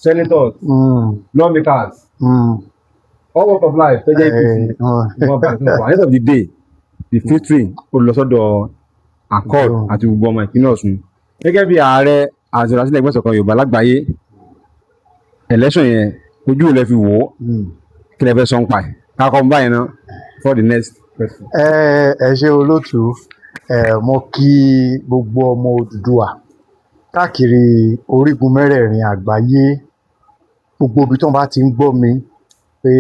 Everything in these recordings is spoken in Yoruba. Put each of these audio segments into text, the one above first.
Senators, lawmakers, all walk of life tó jẹ́ APC, wọ́n bá tún wà. At the end of the day, the victory, ó lọ sọ́dọ̀ Accord àti gbogbo ọmọ ìpínlẹ̀ Ọ̀ṣun. Gẹ́gẹ́ bí ààrẹ àti olùdásílẹ̀ Ẹgbẹ́ Ìṣọ̀kan Yorùbá lágbàáyé, election yẹn, ojú ò lẹ fi wò ó? Kí lẹ fẹ́ sọ ń pa ẹ̀ kákọ́ báyìí ná for the next question? Ẹ ṣé, olótùú. Ẹ mo kí gbogbo ọmọ Odùduwà káàkiri orígun mẹ́rẹ̀ẹ̀rin àgbáyé, gbogbo ibi tí wọ́n bá ti ń gbọ́ mi, pé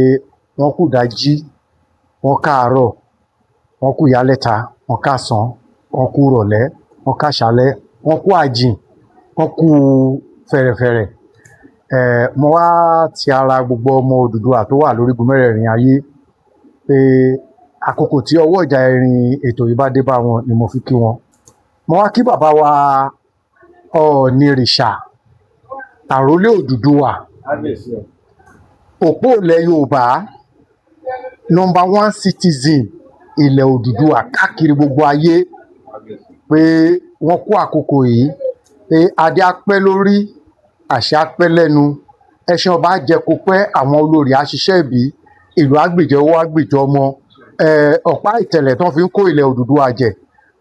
wọ́n kú dájí, wọ́n káàárọ̀, wọ́n kú ìyálẹ̀ta, wọ́n káàsán, wọ́n kú rọ̀lẹ́, wọ́n káṣálẹ́, wọ́n kú àjìn, wọ́n kú fẹ̀rẹ̀fẹ̀rẹ̀. Ẹ mo wá ti ara gbogbo ọmọ Odùduwà tó wà lórígun mẹ́rẹ̀ẹ̀rin ayé pé àkókò tí ọwọ́ ìjà ìrìn ètò yìí bá dé bá wọn ni mo fi kí wọn. Mo wá kí bàbá wa Ọọ̀nirìṣà, àrólé Odùduwà, òpó ilẹ̀ Yorùbá, number one citizen ilẹ̀ Odùduwà káàkiri gbogbo ayé, pé wọ́n kú àkókò yìí, pé adé á pẹ́ lórí, àṣẹ á pẹ́ lẹ́nu, ẹṣin ọba á jẹ kó pẹ́, àwọn olórí á ṣiṣẹ́ ìbí, ìlú á gbèjẹ, owó á gbèjọ ọmọ. Ọ̀pá ìtẹ̀lẹ̀ tó fi ń kó ilẹ̀ Odùduwà jẹ,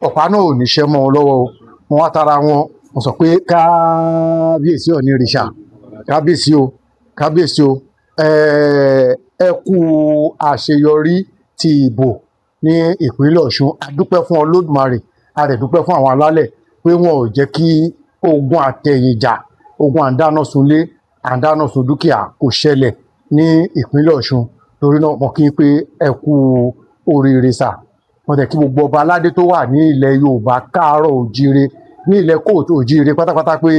ọ̀pá náà ò ní ṣẹ́ mọ́ wọn lọ́wọ́ o. Mo wá tara wọn, mo sọ pé kábíyèsí Ọọ̀nirìṣà, kábíyèsí o, kábíyèsí o. Ẹ kú àṣeyọrí ti ìbò ní ìpínlẹ̀ Ọ̀ṣun. A dúpẹ́ fún Olódùmarè, a dẹ̀ dúpẹ́ fún àwọn alálẹ̀ pé wọn ò jẹ́ kí ogun àtẹ̀yìnjà, ogun à ń dáná sunlé, à ń dáná sun dúkìá kò ṣẹlẹ̀ ní ìpínlẹ̀ Ọ̀ṣun. Torí náà, mo kí n pé ẹ kú oríire sà. Mo dẹ̀ kí gbogbo ọba aládé tó wà ní ilẹ̀ Yorùbá káàárọ̀ òjíire, ní ilẹ̀ káàárọ̀ òjíire pátápátá, pé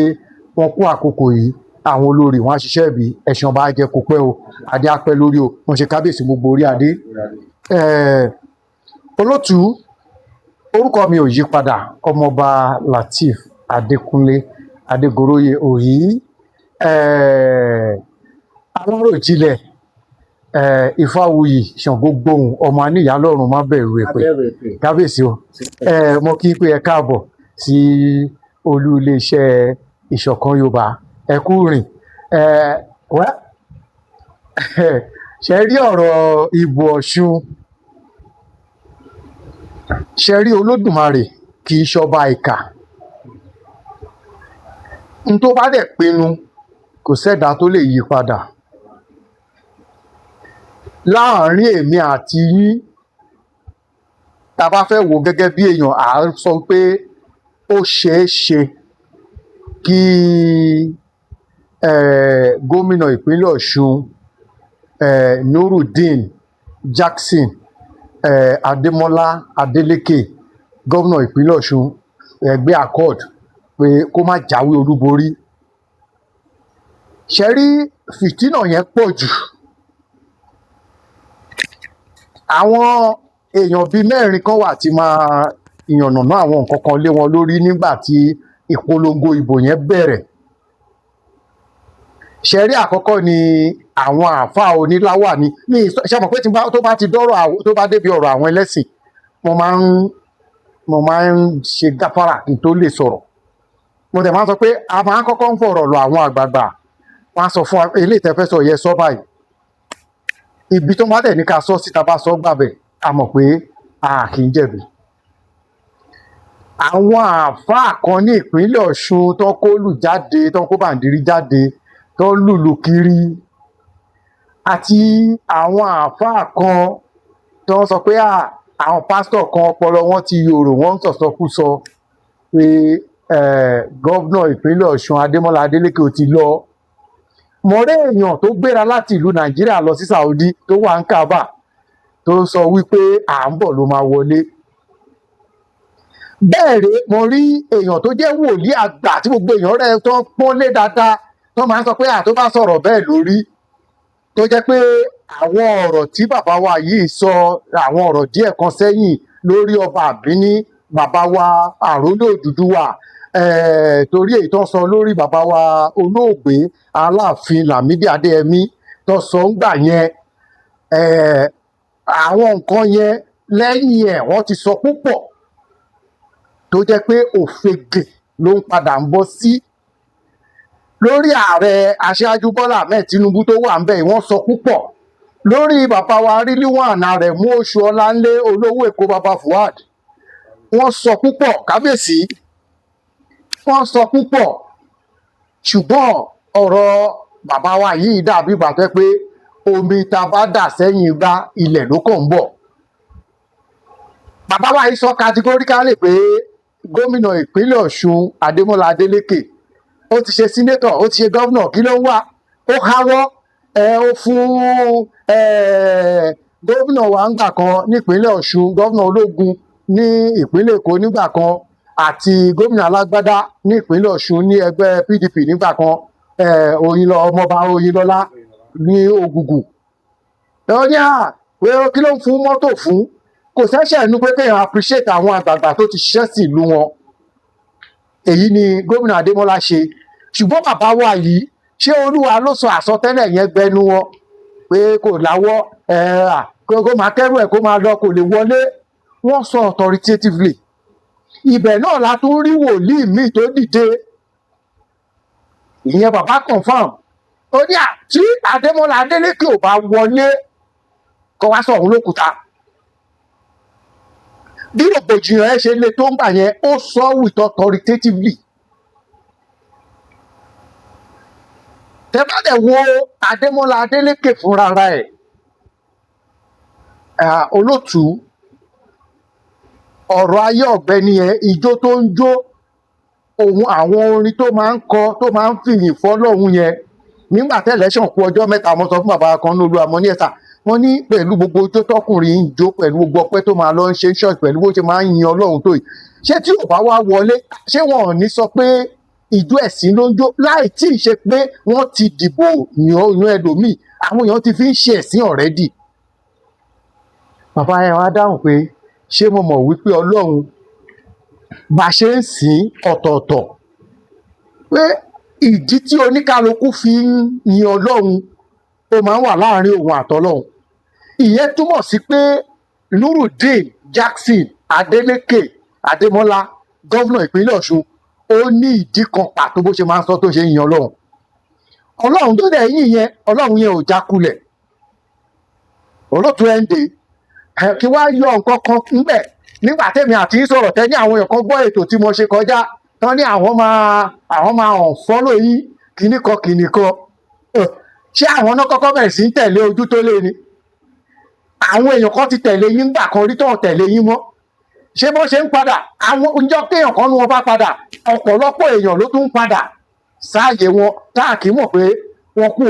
wọ́n kú àkókò yìí. Àwọn olórí wọn á ṣiṣẹ́ ìbí, ẹ̀sìn ọba á jẹ kó pẹ́ o, adé á pẹ́ lórí o. Wọ́n ṣe kábíyèsí gbogbo orí adé. Olótùú, orúkọ mi ò yí padà, Ọmọọba Lateef Adékúnlé Adégoróyè òyì, aláròjinlẹ̀, Ifáwuyì Ṣàngó gbóhùn, ọmọ aníyàlọ́run má bẹ̀rù èpè. Kábíyèsí o. Mo kí pé ẹ káàbọ̀ sí olú iléeṣẹ́ Ìṣọ̀kan Yorùbá. Ẹ kú rìn. Wẹ́ ṣe rí ọ̀rọ̀ ìbò Ọ̀ṣun, ṣe rí, Olódùmarè kì í ṣọba ìkà. N tó bá dẹ̀ pinnu, kò sẹ́dá tó lè yí padà. Láàárín èmi àti yín, tá a bá fẹ́ wò gẹ́gẹ́ bí èèyàn, à á sọ pé ó ṣeé ṣe kí gómìnà ìpínlẹ̀ Ọ̀ṣun, Nurudeen Jackson Adémọ́lá Adélékè, gómìnà ìpínlẹ̀ Ọ̀ṣun, ẹgbẹ́ Accord, pé kó má jáwé olúborí. Ṣe rí, fìtínà yẹn pọ̀ jù. Àwọn èèyàn bíi mẹ́rin kan wà tí máa yànnàná àwọn nǹkan kan lé wọn lórí nígbà tí ìpolongo ìbò yẹn bẹ̀rẹ̀. Ṣe rí, àkọ́kọ́ ni àwọn àáfàá oníláwàní ní. Ṣe mọ̀ pé tí tó bá ti dọ́rọ̀, tó bá débi ọ̀rọ̀ àwọn ẹlẹ́sìn, mo máa ń ṣe gáfárà kí n tó lè sọ̀rọ̀. Mo dẹ̀ máa ń sọ pé a máa ń kọ́kọ́ ń fọ̀rọ̀ lọ àwọn àgbààgbà, wọ́n á sọ fún wa, eléyìí tẹ́ fẹ́ sọ yẹ sọ báyìí. Ibi tó máa dẹ̀ ní ká sọ síta, bá sọ gbàbẹ̀, a mọ̀ pé a kì í jẹ̀bi. Àwọn àáfàá kan ní ìpínlẹ̀ Ọ̀ṣun tó kó lù jáde, tó kó bàǹdírí jáde, tó lùlù kiri, àti àwọn àáfàá kan tó ń sọ pé àwọn pásítọ̀ kan, ọpọlọ wọn ti yòrò, wọ́n ń sọ̀sọkúsọ pé gómìnà ìpínlẹ̀ Ọ̀ṣun Adémọ́lá Adélékè ò ti lọ. Mo rí èèyàn tó gbéra láti ìlú Nàìjíríà lọ sí Saudi, tó wà ń Kaaba, tó sọ wípé à ń bọ̀ ló máa wọlé. Bẹ́ẹ̀ rèé, mo rí èèyàn tó jẹ́ wòlíì àgbà tí gbogbo èèyàn rẹ̀ tó ń pọ́nlé dáadáa, tó máa ń sọ pé tó bá sọ̀rọ̀ bẹ́ẹ̀ lórí, tó jẹ́ pé àwọn ọ̀rọ̀ tí bàbá wa yìí sọ, àwọn ọ̀rọ̀ díẹ̀ kan sẹ́yìn lórí ọba àbíní, bàbá wa àrólé Odùduwà, torí èyí tó ń sọ lórí bàbá wa olóògbé Aláàfin Lámídì Adéyẹmí tó sọ ń gbà yẹn, àwọn nǹkan yẹn, lẹ́yìn ẹ̀ wọ́n ti sọ púpọ̀ tó jẹ́ pé òfegè ló ń padà ń bọ́ sí. Lórí ààrẹ Aṣáájú Bọ́lá Ahmed Tinubu tó wà ńbẹ̀, wọ́n sọ púpọ̀. Lórí bàbá wa Rilwan Aremu Oṣuọlánlé, olówó Èkó, bàbá Fuad, wọ́n sọ púpọ̀. Kábíyèsí, wọ́n sọ púpọ̀, ṣùgbọ́n ọ̀rọ̀ bàbá wa yìí dàbí ìgbà tó pé omi tá a bá dà sẹ́yìn igbá, ilẹ̀ ló kàn ń bọ̀. Bàbá wa yìí sọ categorically pé gómìnà ìpínlẹ̀ Ọ̀ṣun Adémọ́lá Adélékè, ó ti ṣe senator, ó ti ṣe governor, kí ló ń wá? Ó háwọ́ ẹ, ó fún ẹ gómìnà wa ńgbà kan nípínlẹ̀ Ọ̀ṣun, gómìnà ológun ní ìpínlẹ̀ Èkó nígbà kan, àti gómìnà alágbádá ní ìpínlẹ̀ Ọ̀ṣun ní ẹgbẹ́ PDP nígbà kan, Oyinlọ, ọmọọba Oyinlọ́lá ní Ògùgù. Ẹ ní à pé kí ló ń fún mọ́tò fún? Kò sẹ́sẹ̀ inú pé kéèyàn appreciate àwọn àgbààgbà tó ti ṣiṣẹ́ sí ìlú wọn. Èyí ni gómìnà Adémọ́lá ṣe. Ṣùgbọ́n bàbá wa yìí, ṣé Olúwa ló sọ àsọtẹ́lẹ̀ yẹn gbẹnu wọn pé kò láwọ́ ẹ à kó máa kẹ́rù ẹ̀, kó máa lọ, kò lè wọlé? Wọ́n sọ authoritatively. Ibẹ̀ náà la tún rí wòlíì míì tó dìde, ìyẹn bàbá Confirm. Ó ní à tí Adémọ́lá Adélékè ò bá wọlé, kó wá sọ òun lókùúta. Bí rògbòdìyàn ẹ ṣe le tó ń gbà yẹn, ó sọ with authoritatively. Tẹ bá dẹ̀ wo Adémọ́lá Adélékè fúnra ẹ̀, olótùú, ọ̀rọ̀ ayé ọ̀gbẹ́ni yẹn, ijó tó ń jó òun, àwọn orin tó máa ń kọ, tó máa ń fìyìn fọ́lọ́hun yẹn nígbà tẹ́lẹ̀ṣàn kú ọjọ́ 3, mo sọ fún bàbá kan ní Olúwa, mo ní ẹ̀sà, wọ́n ní pẹ̀lú gbogbo ijó tọkùnrin ń jó, pẹ̀lú gbogbo ọpẹ́ tó máa lọ ń ṣe ṣọ́ọ̀ṣì, pẹ̀lú bó ṣe máa ń yin Ọlọ́run tó yìí, ṣé tí ò bá wá wọlé, ṣé wọn ò ní sọ pé ìjó ẹ̀sìn ló ń jó, láì tí ì ṣe pé wọ́n ti dìbò yan ẹlòmíì, àwọn èèyàn ti fi ń ṣe ẹ̀sìn already? Bàbá yẹn wá dáhùn pé ṣé mo mọ̀ wípé Ọlọ́run bá ṣe ń sìn ọ̀tọ̀ọ̀tọ̀, pé ìdí tí oníkálukú fi ń yin Ọlọ́run, ó máa ń wà láàrin òun àtọlọ́run. Ìyẹn túmọ̀ sí pé Nurudeen Jackson Adeleke Adémọ́lá, gómìnà ìpínlẹ̀ Ọ̀ṣun, ó ní ìdí kan pàtó bó ṣe máa ń sọ tó ṣe ń yin Ọlọ́run. Ọlọ́run tó dẹ̀ yìn yẹn, Ọlọ́run yẹn ò jákulẹ̀. Olóòtú ẹ̀ ń dè kí wá yọ nǹkan kan ńbẹ̀ nígbà tèmi àti yín sọ̀rọ̀, tẹ́ ní àwọn èèyàn kan gbọ́ ètò tí mo ṣe kọjá tán, ní àwọn máa unfollow yín, kìíní kan kìíní kan. Ṣé àwọn náà kọ́kọ́ bẹ̀rẹ̀ sí ń tẹ̀lé ojú tó lé ni? Àwọn èèyàn kan ti tẹ̀lé yín gbà kan rí, tó tẹ̀lé yín mọ́. Ṣé bó ṣe ń padà, àwọn oúnjẹ kéèyàn kan ní wọn bá padà, ọ̀pọ̀lọpọ̀ èèyàn ló tún ń padà sáàyè wọn táàkì mọ̀ pé wọ́n kú.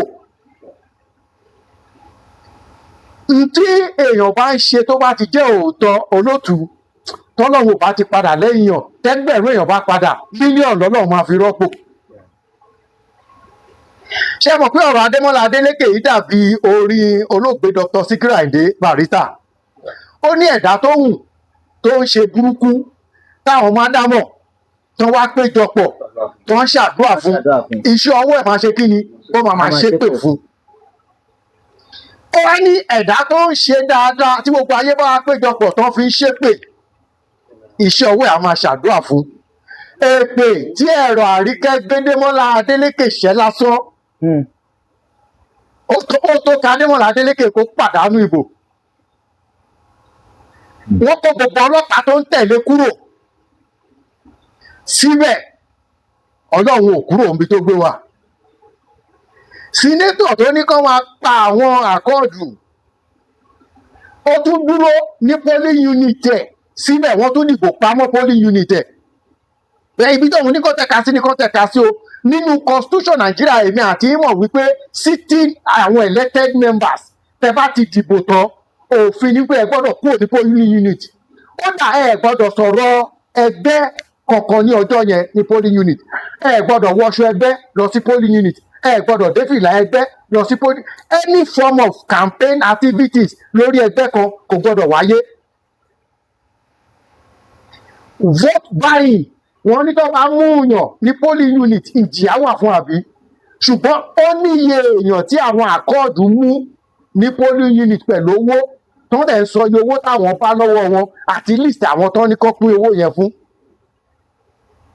Ntí èèyàn bá ń ṣe tó bá ti jẹ́ òótọ́, olótùú, tọ́lọ́run ò bá ti padà lẹ́yìn yàn, tẹ́gbẹ̀rún èèyàn bá padà, mílíọ̀nù lọ́lọ́run máa fi rọ́pò. Ṣé mọ̀ pé ọ̀rọ̀ Adémọ́lá Adélékè yìí dàbí orin olóògbé Dr. Sikiru Ayinde Barrister? Ó ní ẹ̀dá tó hùn tó ń ṣe burúkú, táwọn máa dámọ̀ tó wá péjọpọ̀, tó ń ṣàdúrà fún, iṣẹ́ ọwọ́ ẹ̀ máa ṣe kí ni? Ó máa ṣépè fún. Ó wá ní ẹ̀dá tó ń ṣe dáadáa tí gbogbo ayé bá wá péjọpọ̀ tó fi ń ṣépè, iṣẹ́ ọwọ́ ẹ̀ á máa ṣàdúrà fún. Èpè tí ẹ̀rọ Àríkẹ́ gbédémọ́lá Adélékè ṣẹ́ lásán, ó tó ka Adémọ́lá Adélékè kó pàdánù ìbò. Wọ́n kó gbogbo ọlọ́pàá tó ń tẹ̀lé kúrò síbẹ̀, Ọlọ́run ò kúrò níbi tó gbé wa. Senator tó ní kán máa pa àwọn àkọọ̀dù, ó tún dúró ní polling unit ẹ̀ síbẹ̀, wọ́n tún dìbò pamọ́ polling unit ẹ̀. Ibi tóun ní kó tẹ̀ka sí ní kó tẹ̀ka sí o. Nínú constitution Nàìjíríà, èmi àti ìmọ̀ wípé sitting àwọn elected members, tẹ bá ti dìbò tán, òfin ní pé ẹ gbọ́dọ̀ kúrò ní polling unit. Kódà ẹ gbọ́dọ̀ sọ̀rọ̀ ẹgbẹ́ kankan ní ọjọ́ yẹn ní polling unit, ẹ gbọ́dọ̀ wọṣọ ẹgbẹ́ lọ sí polling unit, ẹ gbọ́dọ̀ dé fìlà ẹgbẹ́ lọ sí polling. Any form of campaign activities lórí ẹgbẹ́ kan kò gbọ́dọ̀ wáyé. Vote buying, wọ́n ní tó bá mú yàn ní polling unit, ìjìyà wà fún àbí? Ṣùgbọ́n ó ní iye èèyàn tí àwọn àkọọ̀dù mú ní polling unit pẹ̀lú owó tó ń dẹ̀ ń sọ iye owó táwọn bá lọ́wọ́ wọn àti list àwọn tó ní kó pín owó yẹn fún,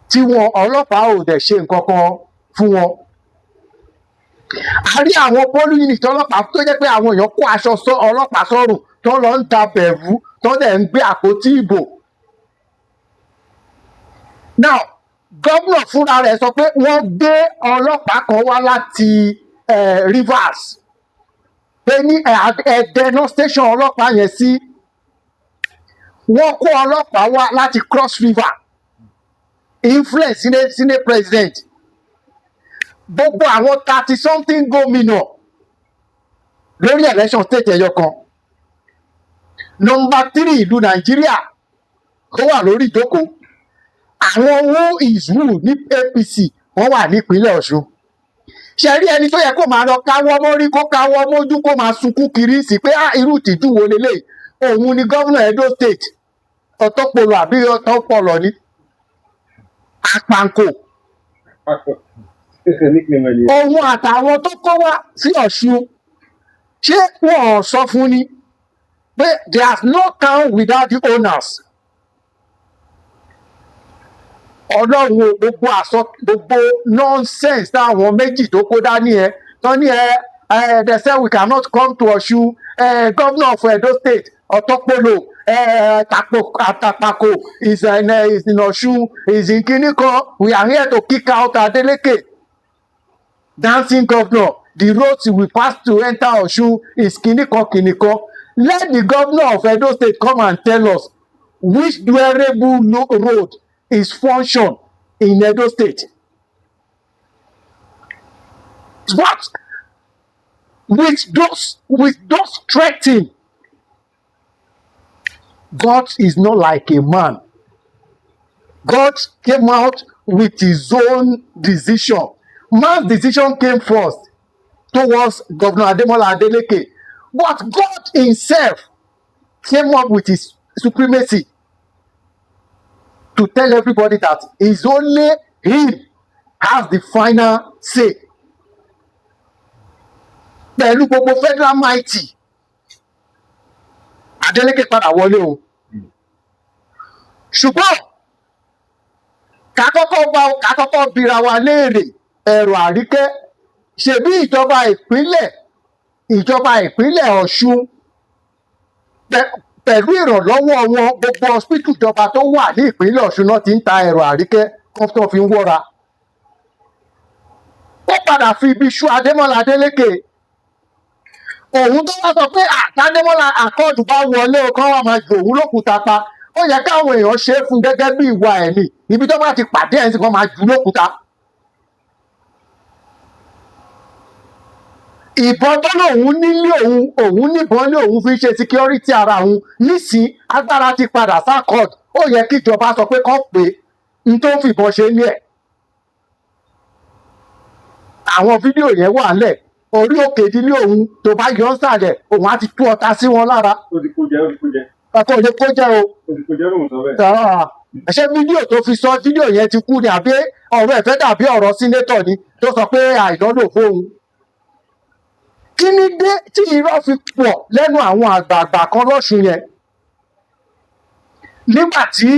tí wọn ọlọ́pàá ò dẹ̀ ṣe nǹkan kan fún wọn. A rí àwọn polling unit ọlọ́pàá tó jẹ́ pé àwọn èèyàn kó aṣọ sọ ọlọ́pàá sọ́rùn, tó lọ ń ta bẹ̀rù, tó dẹ̀ ń gbé àpótí ìbò. Now, gómìnà fúnra rẹ̀ sọ pé wọ́n gbé ọlọ́pàá kan wá láti Rivers, pé ní Ẹdẹ náà station ọlọ́pàá yẹn sí. Wọ́n kó ọlọ́pàá wá láti Cross River, influence senate president, gbogbo àwọn 30 something gómìnà lórí election state ẹyọ kan. Number three ìlú Nàìjíríà ó wà lórí ìjókòó. Àwọn who is who ní APC, wọ́n wà nípínlẹ̀ Ọ̀ṣun. Ṣe rí ẹni tó yẹ kó máa lọ káwọ́ mórí, kó káwọ́ mójú, kó máa sunkún kiri sí pé, ah, irú ìtìjú wo leléyìí? Òun ni gómìnà Edo State, Ọ̀tọ́pọ̀lọ àbí Ọ̀tọ́pọ̀lọ ní Àpàǹkò. Nickname ẹ̀ nìyẹn. Òun àtàwọn tó kó wá sí Ọ̀ṣun, ṣé wọn ò sọ fún ni pé there is no town without the owners? Ọlọ́run o, gbogbo àsọ, gbogbo nonsense táwọn méjì tó kó dání ẹ tán ní ẹ ẹ, they say we cannot come to Ọ̀ṣun. Governor of Edo State, Ọ̀tọ́pọ̀lọ, Àtàpàkò is in Ọ̀ṣun, is in kinikan. We are here to kick out Adeleke, dancing governor. The roads we pass to enter Ọ̀ṣun is kinikan kinikan. Let the governor of Edo State come and tell us which durable road is function in Edo State. But with those threatening, God is not like a man. God came out with his own decision. Man's decision came first towards Governor Ademola Adeleke, but God himself came up with his supremacy to tell everybody that it's only him has the final say. Pẹ̀lú gbogbo federal mighty, Adeleke padà wọlé o. Ṣùgbọ́n ká kọ́kọ́ bira wa léèrè, ẹ̀rọ àríkẹ́, ṣebí ìjọba ìpínlẹ̀ Ọ̀ṣun pẹ̀lú ìrànlọ́wọ́ wọn, gbogbo hospital ìjọba tó wà ní ìpínlẹ̀ Ọ̀ṣun náà ti ń ta ẹ̀rọ àríkẹ́ kan tó fi ń wọ́ra. Ó padà fi ibi ṣú Adémọ́lá Adélékè. Òun tó wá sọ pé àtàdémọ́lá Accord bá wọlé o, kán wá máa jù òun lókùúta pa. Ó yẹ káwọn èèyàn ṣe é fún gẹ́gẹ́ bí ìwà ẹ̀ ní ibi tó bá ti pàdé ẹ̀ sí, kan máa jù lókùúta. Ìbọn tó lòun nílé òun, òun níbọn ní òun fi ń ṣe security ara òun. Nísìn agbára ti padà s'Accord, ó yẹ kíjọba sọ pé kán pé n tó ń fìbọn ṣe ní ẹ̀. Àwọn fídíò yẹn wà ńlẹ̀. Orí òkè ìdílé òun, tó bá yọ ń sàlẹ̀, òun á ti tú ọta sí wọn lára. Ó ti kó jẹ, ó ti kó jẹ. Ọkọ òye kó jẹ́ o. Ó ti kó jẹ, lóhùn sọ bẹ́ẹ̀. Ah, ṣé fídíò tó fi sọ fídíò yẹn ti kú ni, àbí ọ̀rọ̀ ẹ̀ fẹ́ dàbí ọ̀rọ̀ senator ni tó sọ pé àìdánlò fóun? Kí ni dé tí irọ́ fi pọ̀ lẹ́nu àwọn àgbààgbà kan lọ́sùn yẹn, nígbà tí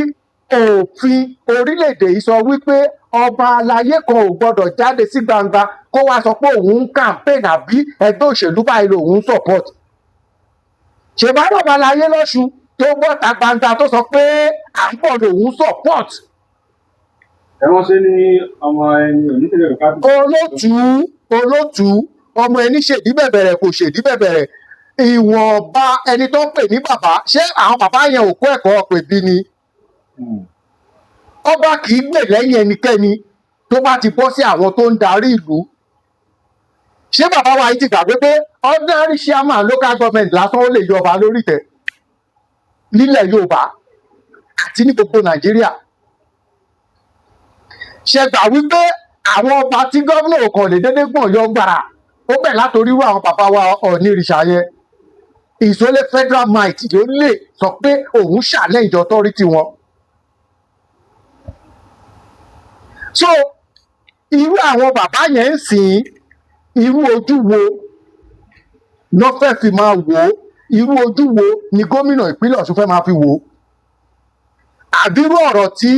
òfin orílẹ̀-èdè yìí sọ wípé ọba aláyé kan ò gbọdọ̀ jáde sí gbangba kó wá sọ pé òun ń campaign àbí ẹgbẹ́ òṣèlú báyìí lòun ń support? Ṣèbára ọba aláyé lọ́sùn tó bọ́ta gbangba tó sọ pé à ń bọ̀ lòun support? Ẹ wọ́n ṣe ní ọmọ ẹni onítẹ̀lẹ̀ rẹ̀ kábíyèsí. Olótùú, olótùú, ọmọ ẹni ṣèdí bẹ̀bẹ̀rẹ̀ kò ṣèdí bẹ̀bẹ̀rẹ̀. Ìwọ̀nba ẹni tó ń pè ní bàbá, ṣé àwọn bàbá yẹn ò kó ẹ̀kọ́ pè bí ni? Ọba kì í gbè lẹ́yìn ẹnikẹ́ni tó bá ti bọ́ sí àwọn tó ń darí ìlú. Ṣé bàbá wa yìí ti gbàgbé pé ordinary chairman local government lásán ó lè yọ ọba lórí ìtẹ́ nílẹ̀ Yorùbá àti ní gbogbo Nàìjíríà? Ṣe gbà wípé àwọn ọba tí gómìnà kàn lè dédé gbọ̀n yọ gbàrà, ó bẹ̀ látòrí irú àwọn bàbá wa Ọ̀nìrìṣà yẹn, ìsọlẹ̀ federal might ló lè sọ pé òun challenge authority wọn. So irú àwọn bàbá yẹn ń sìn, irú ojú wo ló fẹ́ fi máa wò ó? Irú ojú wo ni gómìnà ìpínlẹ̀ Ọ̀ṣun fẹ́ máa fi wò ó? Àbírú ọ̀rọ̀ tí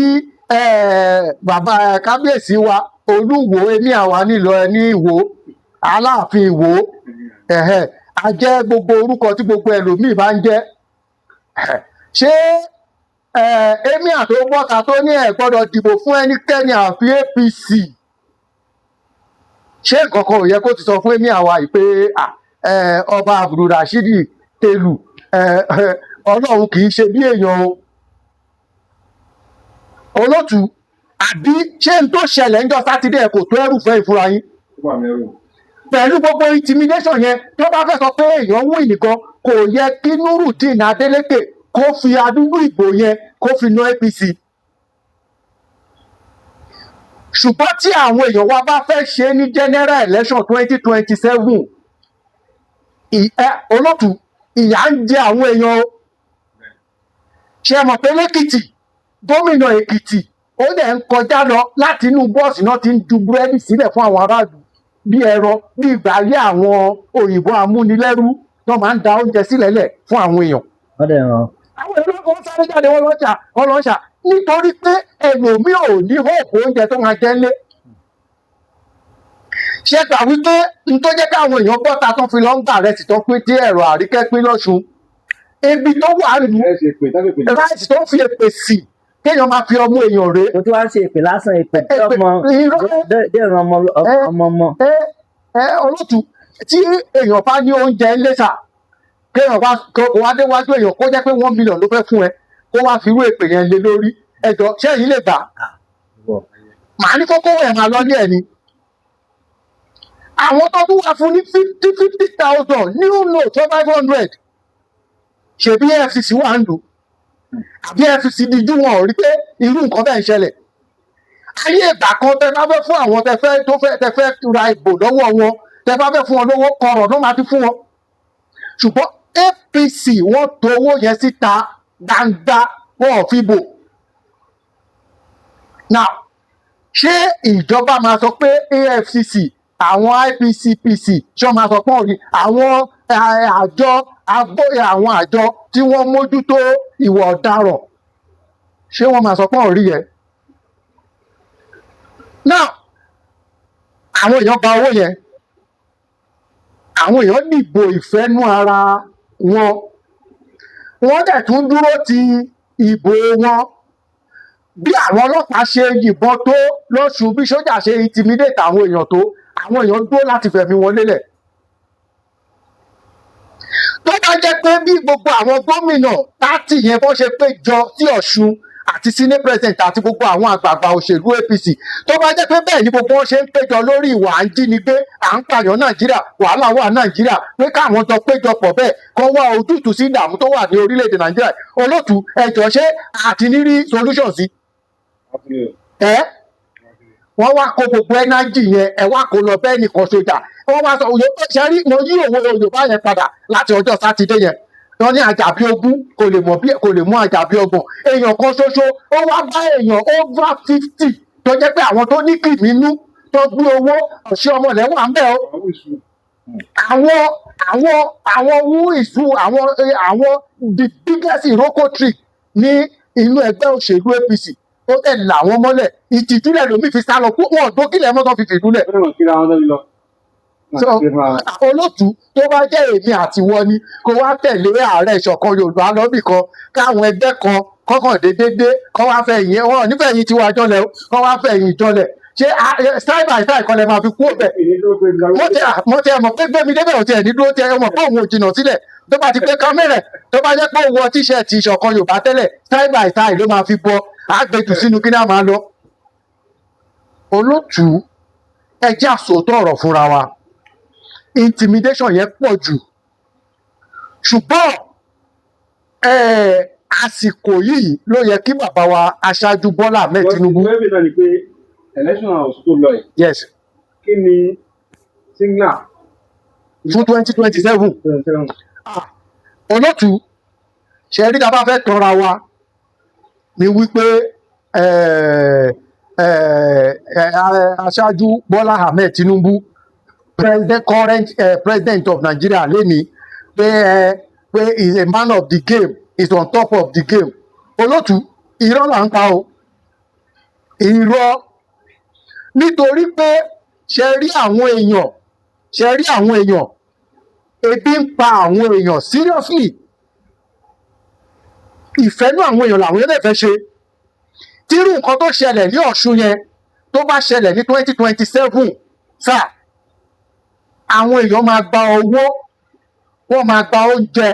bàbá kábíyèsí wa Olúwo ní àwa nílò ẹ ní Ìwó Aláàfin Ìwó, ẹ̀hẹ́, a jẹ́ gbogbo orúkọ tí gbogbo ẹlòmíì bá ń jẹ́. Ṣé emir tó bọ́ta tó ní ẹ̀ gbọ́dọ̀ dìbò fún ẹnikẹ́ni àfi APC, ṣé nǹkan kan ò yẹ kó ti sọ fún emir wa yìí pé ah, ọba Abdulrasheed Telu, Ọlọ́run kì í ṣe bí èèyàn o, olótù? Àbí ṣé n tó ṣẹlẹ̀ ńjọ́ Sátidé ẹ̀ kò tó ẹrù fẹ́ ìfúnra yín? Pẹ̀lú gbogbo intimidation yẹn, tó bá fẹ́ sọ pé èèyàn win nìkan, kò yẹ kí Nurudeen Adeleke kó fi adúgbò ìbò yẹn kó fi ná APC. Ṣùgbọ́n tí àwọn èèyàn wa bá fẹ́ ṣe é ní general election 2027, olótù, ìyà ń jẹ àwọn èèyàn o. Ṣe mọ̀ pé lẹ́kìtì, gómìnà Èkìtì ó dẹ̀ ń kọjá lọ, láti inú bọ́ọ̀sì náà ti ń ju búrẹ́dì sílẹ̀ fún àwọn aráàlú bí ẹran, bí ìgbà ayé àwọn òyìnbó amúnilẹ́rú tó máa ń da oúnjẹ sílẹ̀ lẹ̀ fún àwọn èèyàn. Wọ́n dẹ̀ ràn. Àwọn èèyàn wọ́n sáré jáde, wọ́n lọ́jà, wọ́n lọ́jà, nítorí pé ẹlòmíì ò ní hope oúnjẹ tó máa jẹ ńlé. Ṣé gbà wípé n tó jẹ́ káwọn èèyàn bọ́ta tó fi lọ ń gbà rẹ̀ sì tó pín tí ẹ̀rọ àríkẹ́ pín lọ́sùn, ebi tó wà lù Ẹ ṣe pé tábìlì pé ráìsì tó fi èpè sí, kéèyàn máa fi ọmú èèyàn rèé. Kò tí wàá ṣe èpè lásán, èpè tí Èpè, ọmọ irọ́. Dẹ̀ràn ọmọ ọmọ ọmọ. Ẹ olótù, tí èèyàn bá ní oúnjẹ ńlé sà, kéèyàn bá kó wá déwájú èèyàn, kó jẹ́ pé 1 million ló fẹ́ fún ẹ, kó wá fi irú èpè yẹn lé lórí, ẹjọ́, ṣé èyí lè gbà? Màá ní kókó ẹ̀ máa lọ ní ẹ̀ ni. Àwọn tó tún wá fún ní 50,000 new note, 500, ṣèbí EFCC wà ń lò, àbí EFCC díjú wọn ò rí pé irú nǹkan bẹ́ẹ̀ ń ṣẹlẹ̀? Ayé ìgbà kan, tẹ bá fẹ́ fún àwọn tẹ fẹ́ tó fẹ́ tẹ fẹ́ ra ìbò lọ́wọ́ wọn, tẹ bá fẹ́ fún wọn lówó, kọ̀rọ̀ ló máa fi fún wọn. Ṣùgbọ́n APC, wọ́n to owó yẹn síta gbangba, wọn ò fi bò. Now, ṣé ìjọba máa sọ pé AFCC, àwọn IPCPC, ṣé wọ́n máa sọ pé òní àwọn àjọ agbó, àwọn àjọ tí wọ́n mójútó ìwà ọ̀daràn, ṣé wọ́n máa sọ pé òrí yẹn? Now, àwọn èèyàn gba owó yẹn, àwọn èèyàn dìbò ìfẹ́nú ara wọn, wọ́n dẹ̀ tún dúró ti ìbò wọn. Bí àwọn ọlọ́pàá ṣe yìnbọn tó lọ́sùn, bí sójà ṣe intimidate àwọn èèyàn tó, àwọn èèyàn dúró láti fẹ̀mí wọn lélẹ̀. Tó bá jẹ́ pé bí gbogbo àwọn gómìnà 30 yẹn bó ṣe pé jọ sí Ọ̀ṣun, àti senate president, àti gbogbo àwọn àgbààgbà òṣèlú APC, tó bá jẹ́ pé bẹ́ẹ̀ ni gbogbo wọn ṣe ń péjọ lórí ìwà à ń jínigbé, à ń pààyàn Nàìjíríà, wàhálà wà Nàìjíríà, pé káwọn jọ péjọ pọ̀ bẹ́ẹ̀ kó wá ojútùú sí ìdààmú tó wà ní orílẹ̀-èdè Nàìjíríà, olótù, ẹjọ́, ṣé àti ní rí solution sí ẹ? Wọ́n wá kó gbogbo energy yẹn, ẹ wá kó lọ bẹ́ẹ̀ nìkan sójà. Wọ́n wá sọ ṣe rí, mo yí òwe Yorùbá yẹn padà láti ọjọ́ Sátidé yẹn. Wọ́n ní àjàbí 20 kò lè mọ̀ bí kò lè mú àjàbí 30. Èèyàn kan ṣoṣo ó wá bá èèyàn over 50 tó jẹ́ pé àwọn tó ní kìmínú tó gbé owó ọ̀ṣẹ́ ọmọlẹ̀ wà ń bẹ̀ o. Àwọn wú ìṣú, àwọn àwọn the biggest iroko tree ní inú ẹgbẹ́ òṣèlú APC, ó tẹ̀ là wọ́n mọ́lẹ̀. Ìtìjúlẹ̀ lómi fi sá lọ kó wọn dókìlẹ̀ mọ́tò fi fìdúlẹ̀. So olótú, tó bá jẹ́ èmi àti wọn ni kó wá tẹ̀lé ààrẹ Ìṣọ̀kan Yorùbá lọ́bì kan, káwọn ẹgbẹ́ kan kọ́kàn déédéé kọ́ wá fẹ́ yìn wọn nífẹ̀ẹ́ yín tiwa jọlẹ̀ o, kọ́ wá fẹ́ yìn jọlẹ̀, ṣé style by style kan lè máa fi kú ọbẹ̀? Mo ti mọ̀ pé gbẹ̀mí débẹ̀ ò tiẹ̀ ní dúró tiẹ̀ mọ̀ pé òun ò jìnnà sílẹ̀. Tó bá ti pé kámẹ́rà, tó bá jẹ́ pé òun wọ T-shirt Ìṣọ̀kan Yorùbá tẹ́lẹ̀, style by style ló máa fi bọ àgbẹ̀jù sínú kí náà máa lọ. Olótùú, ẹ jẹ́ àsòótọ́ ọ̀rọ̀ fúnra wa, intimidation yẹn pọ̀ jù. Ṣùgbọ́n àsìkò yìí ló yẹ kí bàbá wa aṣáájú Bọ́lá Ahmed Tinubu. Wọ́n ti náà ni pé election house tó lọ yìí, kí ni signal fún 2027? Olótùú, ṣe rí, tá a bá fẹ́ tọra wa ni wípé aṣáájú Bọ́lá Ahmed Tinubu, president, current president of Nigeria lẹ́ni, pé is a man of the game, is on top of the game. Olótùú, irọ́ là ń pa o, irọ́, nítorí pé ṣe rí àwọn èèyàn Ṣe rí àwọn èèyàn, ebi ń pa àwọn èèyàn seriously. Ìfẹ́nú àwọn èèyàn làwọn èèyàn fẹ́ ṣe. Tírú nǹkan tó ṣẹlẹ̀ ní Ọ̀ṣun yẹn tó bá ṣẹlẹ̀ ní 2027, sir, àwọn èèyàn máa gba owó, wọ́n máa gba oúnjẹ,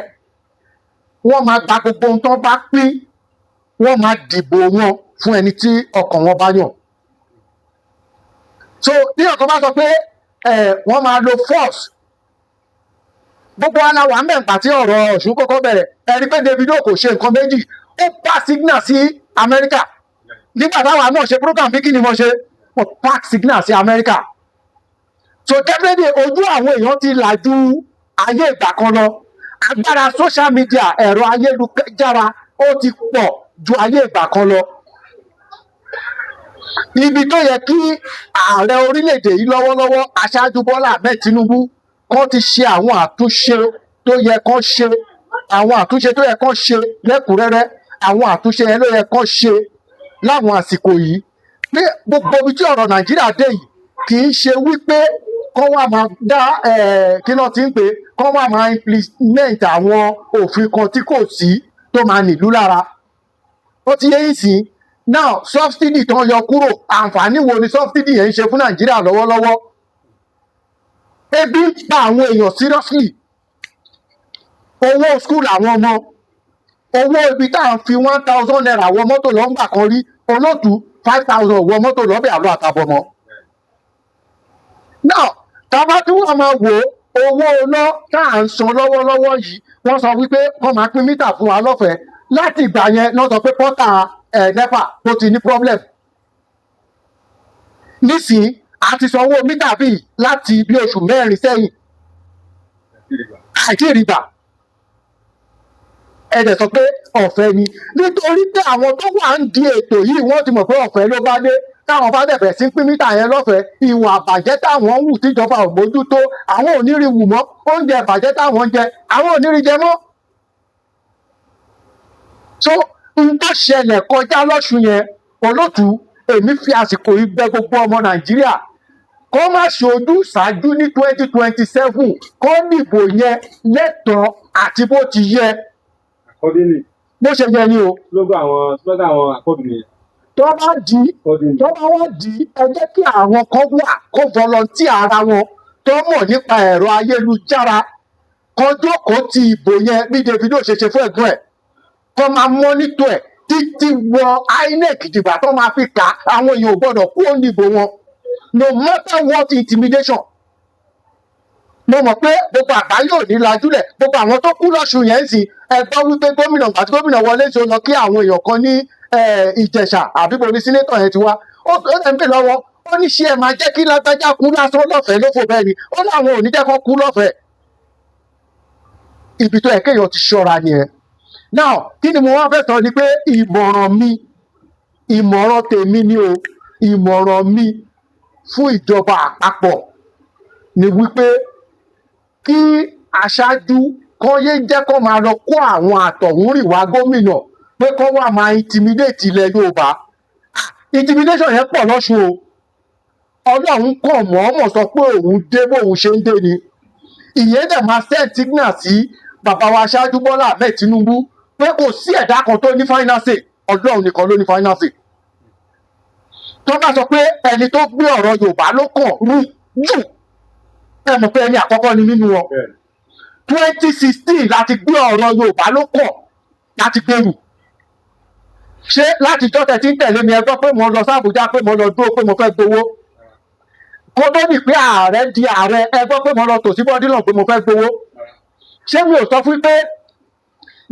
wọ́n máa gba gbogbo ohun tó bá pín, wọ́n máa dìbò wọn fún ẹni tí ọkàn wọn bá yàn. So bí ọkàn bá sọ pé ẹ wọ́n máa lo force, gbogbo wa la wà ń bẹ̀ nígbà tí ọ̀rọ̀ Ọ̀ṣun kọ́kọ́ bẹ̀rẹ̀. Ẹni pé Davido kò ṣe nǹkan méjì, ó pass signal sí Amẹ́ríkà. Nígbà táwa náà ṣe program bí, kí ni mo ṣe? Mo pass signal sí Amẹ́ríkà. So definitely, ojú àwọn èèyàn ti là ju ayé ìgbà kan lọ. Agbára social media, ẹ̀rọ ayélujára, ó ti pọ̀ ju ayé ìgbà kan lọ. Ibi tó yẹ kí ààrẹ orílẹ̀-èdè yìí lọ́wọ́lọ́wọ́, Aṣáájú Bọ́lá Ahmed Tinubu, kán ti ṣe àwọn àtúnṣe tó yẹ kán ṣe, àwọn àtúnṣe tó yẹ kán ṣe lẹ́kùnrẹ́rẹ́, àwọn àtúnṣe yẹn ló yẹ kán ṣe láwọn àsìkò yìí, pé gbogbo ibi tí ọ̀rọ̀ Nàìjíríà dé yìí, kì í ṣe wípé kán wá máa dá kí ló ti ń pè, kán wá máa implement àwọn òfin kan tí kò sí tó máa nílùú lára. Ó ti yé yín sí. Now, subsidy tó ń yọ kúrò, àǹfààní wo ni subsidy yẹn ń ṣe fún Nàìjíríà lọ́wọ́lọ́wọ́? Ebi ń pa àwọn èèyàn seriously. Owó school àwọn ọmọ, owó ibi tá à ń fi ₦1,000 wọ mọ́tò lọ́ngbà kan rí, olóòtú, 5,000 wọ mọ́tò lọ́bẹ̀ àlọ́ àtàbọ̀mọ́. Now, tá a bá tún wọ́n máa wò ó, owó iná tá à ń san lọ́wọ́lọ́wọ́ yìí, wọ́n sọ wípé wọ́n máa pín mítà fún wa lọ́fẹ̀ẹ́. Láti ìgbà yẹn náà sọ pé portal ẹ̀ NEPA tó ti ní problem. Nísìnyí, a ti sanwó mítà bíi láti bí oṣù 4 sẹ́yìn, àìtí ìrìgbà. Ẹ dẹ̀ sọ pé ọ̀fẹ́ ni, nítorí pé àwọn tó wà ń di ètò yìí, wọ́n ti mọ̀ pé ọ̀fẹ́ ló bá dé. Táwọn bá dẹ̀ bẹ̀rẹ̀ sí pín mítà yẹn lọ́fẹ̀ẹ́, ìwà àbàjẹ́ táwọn ń wù tíjọba ò mójútó, àwọn ò ní rí wù mọ́. Oúnjẹ ìbàjẹ́ táwọn ń jẹ, àwọn ò ní rí jẹ mọ́. So n tó ṣẹlẹ̀ kọjá lọ́sùn yẹn, olótùú, èmi fi àsìkò yìí bẹ̀ gbogbo ọmọ Nàìjíríà kó má ṣojú ṣáájú ní 2027, kó dìbò yẹn lẹ́tọ̀ọ́ àti bó ti yẹ. Accordingly. Bó ṣe yẹ ni o. Slogan àwọn Accord nìyẹn. Tó bá di Accordingly. Tó bá wá di, ẹ jẹ́ kí àwọn kan wà kó volunteer ara wọn, tó mọ̀ nípa ẹ̀rọ ayélujára, kó jókòó ti ìbò yẹn bí Davido ṣe ṣe fún ẹ̀gbọ́n ẹ̀, kó máa monitor ẹ̀ títí wọ INEC dìgbà tó máa fi kà á. Àwọn èèyàn ò gbọ́dọ̀ kúrò níbò wọn, no matter what intimidation. Mo mọ̀ pé gbogbo àgbáyé ò ní lajúlẹ̀. Gbogbo àwọn tó kú lọ́sùn yẹn ń sìn, ẹ gbọ́ wípé gómìnà àti gómìnà wọlé ṣe lọ kí àwọn èèyàn kan ní Ìjẹ̀ṣà, àbí bo ní senator yẹn ti wá. Ó lẹ́ ń pè lọ́wọ́, ó ní ṣé ẹ máa jẹ́ kí lágbájá kú lásán lọ́fẹ̀ẹ́ lófò? Bẹ́ẹ̀ ni ó láwọn ò ní jẹ́ kó kú lọ́fẹ̀ẹ́. Ibi tó yẹ kéèyàn ti ṣọ́ra nìyẹn. Now, kí ni mo wá fẹ́ sọ ni pé ìmọ̀ràn mi, ìmọ̀ràn tèmi ni o, ìmọ̀ràn mi fún ìjọba àpapọ̀ ni wípé kí aṣáájú kọ́ yé jẹ́ kó máa lọ kó àwọn àtọ̀húnrìnwá gómìnà pé kó wá máa intimidate ilẹ̀ Yorùbá. Ah, intimidation yẹn pọ̀ lọ́sùn o. Ọlọ́run kàn mọ̀ọ́mọ̀ sọ pé òun dé bóun ṣe ń dé ni. Ìyẹn dẹ̀ máa send signal sí bàbá wa aṣáájú Bọ́lá Ahmed Tinubu pé kò sí ẹ̀dá kan tó ní final say, Ọlọ́run nìkan ló ní final say. Tó bá sọ pé ẹni tó gbé ọ̀rọ̀ Yorùbá ló kàn rú jù, ẹ mọ̀ pé ẹni àkọ́kọ́ ni nínú wọn. 2016 láti gbé ọ̀rọ̀ Yorùbá ló kàn láti gbèrú. Ṣé láti jọ́ tẹ̀ tí ń tẹ̀lé mi, ẹ gbọ́ pé mo lọ sí Àbújá, pé mo lọ dúró, pé mo fẹ́ gbowó? Kó tó ní pé ààrẹ di ààrẹ, ẹ gbọ́ pé mo lọ tò sí bọ́dílọ̀ pé mo fẹ́ gbowó? Ṣé mi ò sọ fún pé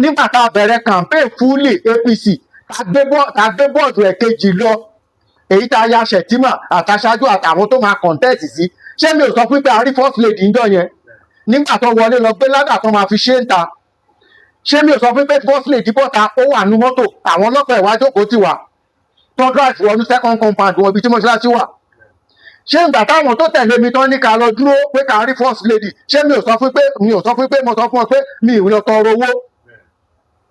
nígbà tá a bẹ̀rẹ̀ campaign fúlì APC, tá a gbé bọ́ọ̀dù ẹ̀kejì lọ, èyí tá a ya Shettima àtàṣáájú àtàwọn tó máa contest sí, ṣé mi ò sọ fún pé a rí first lady ńjọ́ yẹn nígbà tó wọlé lọ gbé ládà tó máa fi ṣe ń ta? Ṣé mi ò sọ fún pé first lady bọ́ta, ó wà nú mọ́tò, àwọn ọlọ́pàá ìwà jókòó tì wá, tó drive wọnú second compound wọn, ibi tí mọ́ṣáláṣí wà? Ṣé ìgbà táwọn tó tẹ̀lé mi tán ní ká lọ dúró pé ká rí first lady, ṣé mi ò sọ fún pé mo sọ fún ọ pé mi ò lọ tọrọ owó?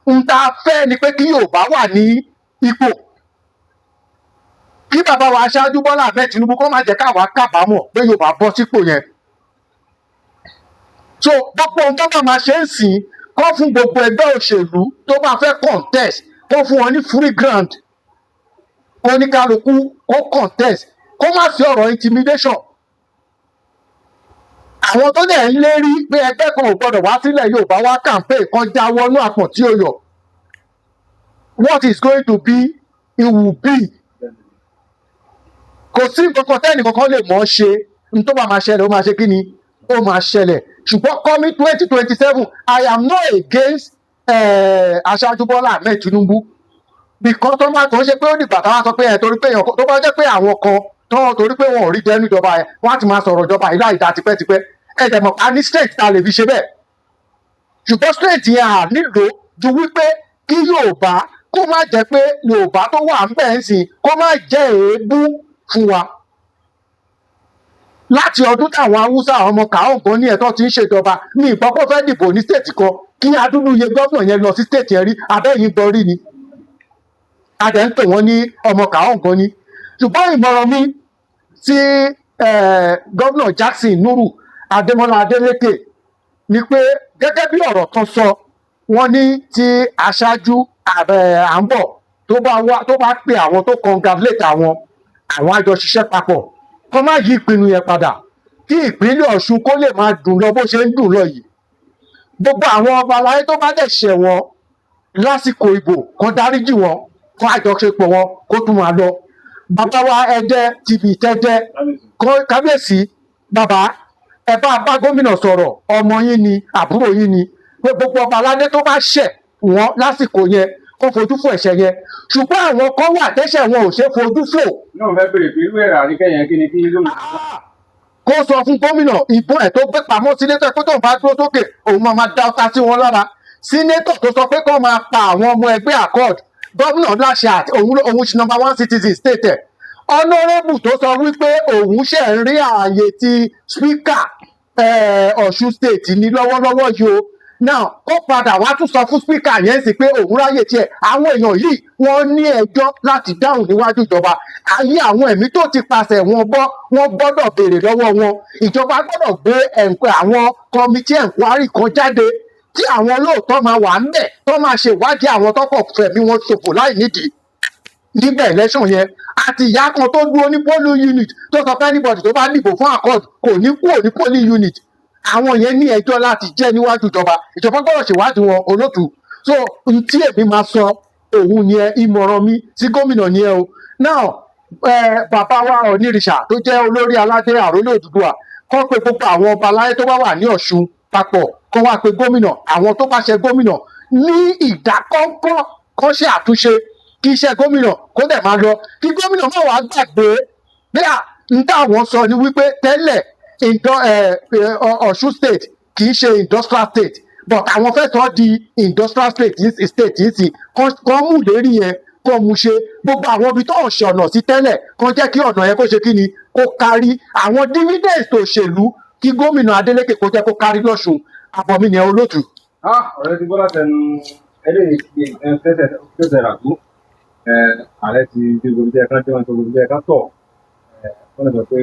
N ta fẹ́ ni pé kí Yorùbá wà ní ipò, kí bàbá wa aṣáájú Bọ́lá Ahmed Tinubu kó má jẹ́ káwa kábàámọ̀ pé Yorùbá bọ́ sípò yẹn. So gbogbo ohun tó bá máa ṣe ń sìn kọ́ fún gbogbo ẹgbẹ́ òṣèlú tó bá fẹ́ contest, kó fún wọn ní free ground, oníkálukú kó contest, kó má sí ọ̀rọ̀ intimidation. Àwọn tó dẹ̀ ń lérí pé ẹgbẹ́ kan ò gbọdọ̀ wá sílẹ̀ Yorùbá wá campaign kan, jáwọ́ nú àpọ̀n tí ó yọ. What is going to be, it will be. Kò sí nǹkan kan tẹ́nì kankan lè mọ̀ ọ́ ṣe. N tó bá máa ṣẹlẹ̀, ó máa ṣe kí ni, ó máa ṣẹlẹ̀. Ṣùgbọ́n coming 2027, I am not against Aṣáájú Bọ́lá Ahmed Tinubu, because tó máa tó ń ṣe pé ó dìgbà táwọn sọ pé ẹ torí pé èèyàn tó bá jẹ́ pé àwọn kan tó torí pé wọn ò rí jẹ́ níjọba yẹn, wọ́n á ti máa sọ̀rọ̀ ìjọba yìí láì dá tipẹ́tipẹ́. Ẹ dẹ̀ mọ̀, a ní state tá a lè fi ṣe bẹ́ẹ̀, ṣùgbọ́n state yẹn à nílò ju wípé kí Yorùbá kó má jẹ́ pé Yorùbá tó wà ń bẹ̀ ń sìn kó má jẹ́ èébú fún wa. Láti ọdún táwọn Haúsá, àwọn ọmọ kàóǹkan ní ẹ̀tọ́ ti ń ṣèjọba ní ìgbọ́pọ̀ fẹ́ dìbò ní state kan, kí adúlúye gómìnà yẹn lọ sí state yẹn rí abẹ́yìn gbọ́ rí ni a dẹ̀ ń pè wọ́n ní ọmọ kàóǹkan ní. Ṣùgbọ́n ìmọ̀ràn mi sí gómìnà Jackson Nuru Adémọ́lá Adélékè ni pé, gẹ́gẹ́ bí ọ̀rọ̀ kan sọ, wọ́n ní tí aṣáájú ààrẹ à ń bọ̀ tó bá wá, tó bá pe àwọn tó congratulate àwọn, àwọn àjọ ṣiṣẹ́ papọ̀, kó má yí ìpinnu yẹn padà, kí ìpínlẹ̀ Ọ̀ṣun kó lè máa dùn lọ bó ṣe ń dùn lọ yìí. Gbogbo àwọn ọba aláyé tó bá dẹ̀ ṣẹ̀ wọ́n lásìkò ìbò, kan dáríjì wọ́n, kó àjọṣepọ̀ wọn kó tún máa lọ. Bàbá wa Ẹdẹ tìbí tẹdẹ, kábíyèsí, bàbá, ẹ bá bá gómìnà sọ̀rọ̀. Ọmọ yín ni, àbúrò yín ni, pé gbogbo ọba aládé tó bá ṣẹ̀ wọ́n lásìkò yẹn, kó fojú fò ẹ̀ṣẹ̀ yẹn. Ṣùgbọ́n àwọn kan wà tẹ́ṣẹ̀ wọn ò ṣe fojú fò. Náà fẹ́ bèrè pé irú ẹ̀rọ àríkẹ́yìn kí ni kí gómìnà. Kó sọ fún gómìnà, ìbọn ẹ̀ tó gbé pamọ́ sílé, tó ẹ pé tóun bá dúró sókè, òun máa máa dá ọta sí wọn lára. Senator tó sọ pé kó máa pa àwọn ọmọ ẹgbẹ́ Accord, gómìnà láṣẹ àti òun ṣe number one citizen state ẹ̀. Honourable tó sọ wípé òun ṣe ń rí ààyè ti speaker Ọ̀ṣun State ní lọ́wọ́lọ́wọ́ yìí o, now kó padà wá tún sọ fún speaker yẹn sí pé òun ráyè tiẹ̀. Àwọn èèyàn yìí, wọ́n ní ẹjọ́ láti dáhùn níwájú ìjọba. Ayé àwọn ẹ̀mí tó ti pasẹ̀ wọn bọ́, wọ́n gbọ́dọ̀ béèrè lọ́wọ́ wọn. Ìjọba gbọ́dọ̀ gbé ẹ̀ǹpẹ́ àwọn committee enquiry kan jáde tí àwọn olóòótọ́ máa wà ńbẹ̀, tó máa ṣe ìwádìí àwọn tọkọ̀ fẹ̀mí wọn ṣòfò láì nídìí nígbà election yẹn, àti ìyá kan tó dúró ní polling unit tó sọ pé anybody tó bá dìbò fún Accord kò ní kúrò ní polling unit. Àwọn yẹn ní ẹjọ́ láti jẹ́ níwájú ìjọba. Ìjọba gbọ́dọ̀ ṣèwádìí wọn, olótùú. So n tí èmi máa sọ òun ni ẹ, ìmọ̀ràn mi sí gómìnà ni ẹ o. Now bàbá wa Onírìṣà tó jẹ́ olórí aládé àrólé Odùduwà, kọ́ pé gbogbo àwọn ọba aláyé tó bá wà ní Ọ̀ṣun papọ̀, kọ́ wá pé gómìnà, àwọn tó bá ṣe gómìnà ní ìdákọ́ńkọ́, kọ́ ṣe àtúnṣe, kí iṣẹ́ gómìnà kó dẹ̀ máa lọ. Kí gómìnà má wàá gbàgbé bí à ń táwọn sọ ni wípé tẹ́lẹ̀ Ọ̀ṣun State kì í ṣe industrial state, but àwọn fẹ́ sọ ọ́ di industrial state yìí state yìí sí. Kọ́ mú ìlérí yẹn, kó mú ṣe. Gbogbo àwọn ibi tó ń ṣe ọ̀nà sí tẹ́lẹ̀, kó jẹ́ kí ọ̀nà yẹn kó ṣe kí ni, kó kárí. Àwọn dividends tó ṣèlú, kí gómìnà Adeleke kó jẹ́ kó kárí lọ́ṣun. Àbọ̀ mi nìyẹn, olóòtú. Ah, ọ̀rẹ́ ti bọ́lá tẹnu eléyìí ti tẹ́sẹ̀ tẹ́sẹ̀ rà tó. Ààrẹ ti dé gbogbo ibi ẹ̀ka tí wọ́n ti gbogbo ibi ẹ̀ka tọ̀. Wọ́n lè sọ pé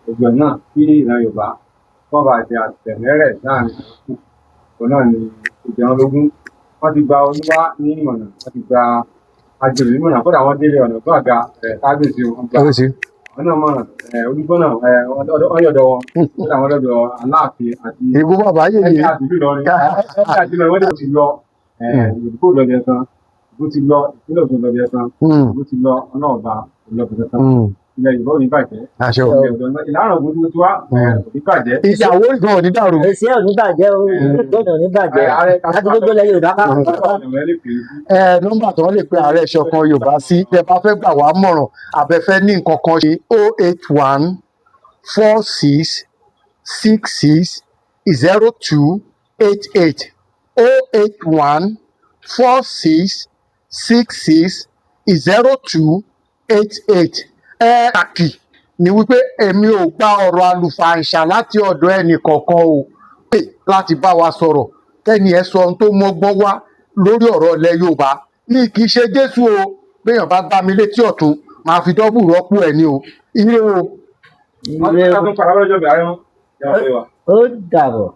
gbogbo ẹ̀ náà kí ìran Yorùbá kọ́ bá jẹ àtẹ̀mẹ́rẹ̀ láàrin ìlú òun náà ni ìjẹun lógún. Wọ́n ti gba oníwá ní ìmọ̀nà, wọ́n ti gba àjòyè nímọ̀nà, kódà wọ́n délé ọ̀nà tó àga kábíyèsí wọn gba àwọn náà mọ̀nà olúgbọ́n náà ọ̀yọ̀dọ̀ wọn, kódà wọ́n lọ́dọ̀ Aláàfin àti Ìbú bàbá yèyé. Ẹ̀ka àti ìlú Ìlọrin, ẹ̀ka àti Ìlọrin, wọ́n ti lọ ìdìbò lọ́bì ẹ̀sán, ìbò ti lọ ìpínlẹ̀ Ògùn lọ́bì ẹ̀sán, ìbò ti lọ ọlọ́ọ̀ba lọ́bì ẹ̀sán. Ilẹ̀ Yorùbá ò ní bàjẹ́. Àṣẹ o. Ilẹ̀ Yorùbá ìlànà Ògùn tó wá kò ní bàjẹ́. Ìyàwó ìgbọ̀n ò ní dàrú. Èsì ẹ̀ ò ní bàjẹ́ o, ìgbọ́dọ̀ ò ní bàjẹ́ Ààrẹ láti gbogbo ilẹ̀ Yorùbá ká. Ẹ nọ́mbà tó lè pe Ààrẹ Ìṣọ̀kan Yorùbá sí tẹ bá fẹ́ gbà wá mọ̀ràn àbẹ̀fẹ́ ní nǹkan kan ṣe: 08146660288, 08146660288. Ẹ pàtàkì ni wípé èmi ò gba ọ̀rọ̀ àlùfàǹṣà láti ọ̀dọ̀ ẹnì kọ̀ọ̀kan o. Pè láti bá wa sọ̀rọ̀, kẹ́ni ẹ sọ ohun tó mọ́gbọ́n wá lórí ọ̀rọ̀ ilẹ̀ Yorùbá ní. Kì í ṣe Jésù o. Béèyàn bá gbá mi létí ọ̀tún, màá fi double rọ́pò ẹ̀ ní o. Ire o. Wọ́n ti ká tó padà lọ́jọ́ bí ààrẹ wọn. Yàrá pé wa. Ó dàbọ̀.